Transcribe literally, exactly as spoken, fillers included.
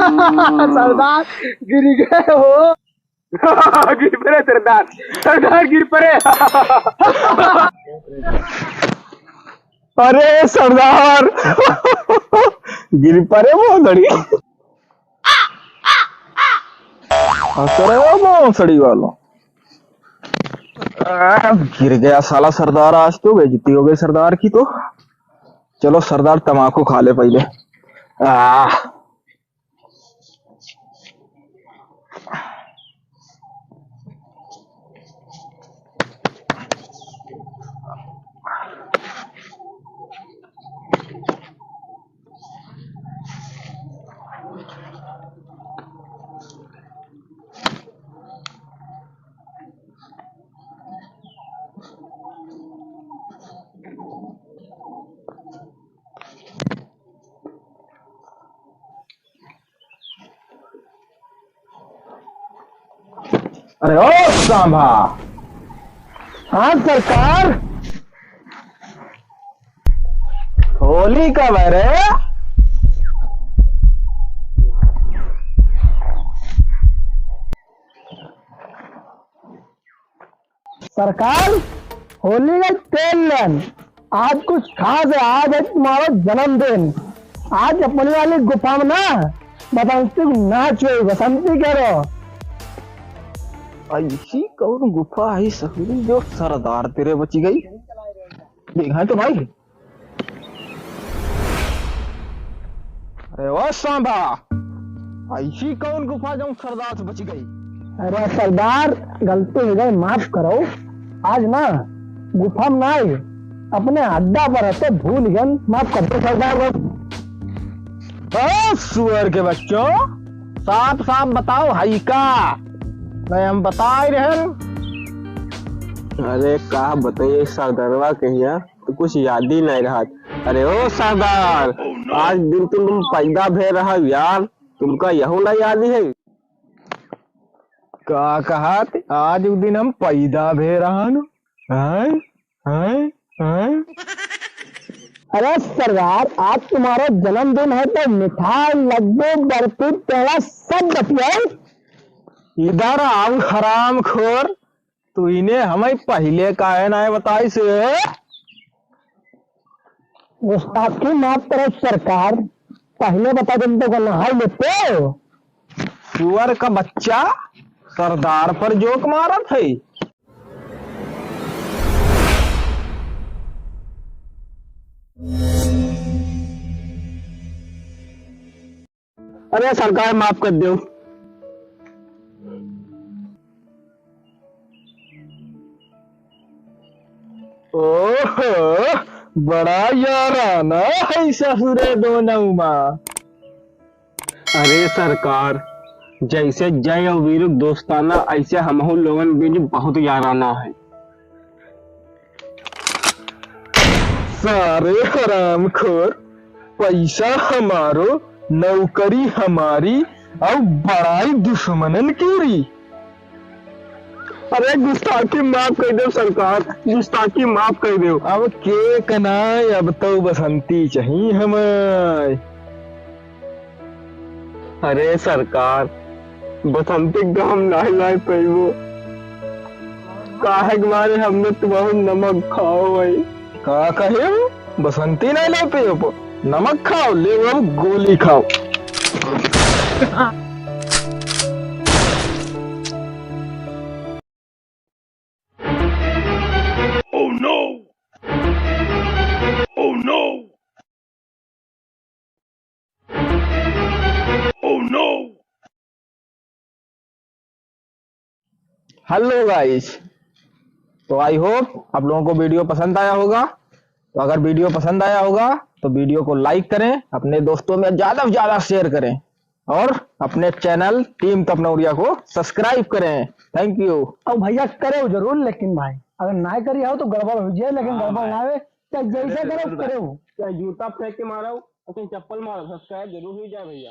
सरदार गिर गए हो। गिर पड़े सरदार, सरदार गिर पड़े। अरे सरदार, गिर पड़े भोसड़ी। अरे भोसड़ी वालो, आ, गिर गया साला सरदार। आज तो बेइज्जती हो गई सरदार की तो। चलो सरदार, तमाकू खा ले पहले। आ, अरे ओ सांभा। हाँ सरकार। होली कब है रे? सरकार, होली का तेल लेन, आज कुछ खास है, आज है तुम्हारा जन्मदिन। आज अपनी वाली गुफा में ना बसंती को नाच हुई, बसंती करो। ऐसी कौन गुफा है ससुरी जो सरदार तेरे बची गई? देखा तो भाई। अरे ओ सांभा, ऐसी कौन गुफा जौन सरदार से बची गई? अरे सरदार, गलती हो गई, माफ करो। आज ना गुफा में ना आई, अपने अड्डा पर है तो भूल गन, माफ कर दो सरदार। ओ सुअर के बच्चों, साफ साफ बताओ, हई का? नहीं, हम बताए रहन। अरे का बताइए सरदारवा कहिया, तो कुछ याद ही नहीं रहा। अरे ओ सरदार, आज दिन तुम, तुम पैदा भे रहा यार, तुमका यहू ना याद है? का कहत, आज उ दिन हम पैदा भे रहन? हैं? हैं? हैं? अरे सरदार, आज तुम्हारा जन्मदिन है तो मिठाई, लड्डू, बर्फी, पेड़ा सब बटियाओ। इधर आओ हरामखोर, तू इन्हें हमें पहले काहे ना बताई से? गुस्ताखी माफ करो सरकार, पहले बता देते तो नहाई लेते। सुअर का बच्चा सरदार पर जोक मारत है। अरे सरकार माफ कर दो। ओहो, बड़ा याराना है ससुरे दोनों मा। अरे सरकार, जैसे जय और वीरू दोस्ताना, ऐसे हमहू लोगन बीच बहुत याराना है। सारे हरामखोर, पैसा हमारो, नौकरी हमारी, और बड़ाई दुश्मनन की री। अरे गुस्ताखी माफ कर दो सरकार, गुस्ताखी माफ कर दो। अब के कनाय, अब तो बसंती चाहिए हमें। अरे सरकार, बसंती का हम नाय लाय पइबो। काहे के मारे हमने तुम्हारो नमक खाओ है। का कहे हो? बसंती नाय लाय पइबो? नमक खाओ, ले अब गोली खाओ। Oh no! Oh no! Oh no! Hello guys, तो I hope आप लोगों को video पसंद आया होगा। तो अगर video पसंद आया होगा तो video को like करें, अपने दोस्तों में ज्यादा से ज्यादा share करें। और अपने channel Team तपनौरिया को subscribe करें। Thank you। अब भैया करो जरूर, लेकिन भाई अगर ना करी हो तो गड़बड़ हो जाए, लेकिन हाँ गड़बड़ भाई। ना आवे, चाहे जैसे अरे करो, जरूर भाई। करो। चाहे जूता फेंक के मारो, चाहे चप्पल मारो, subscribe जरूर हो जाए भैया।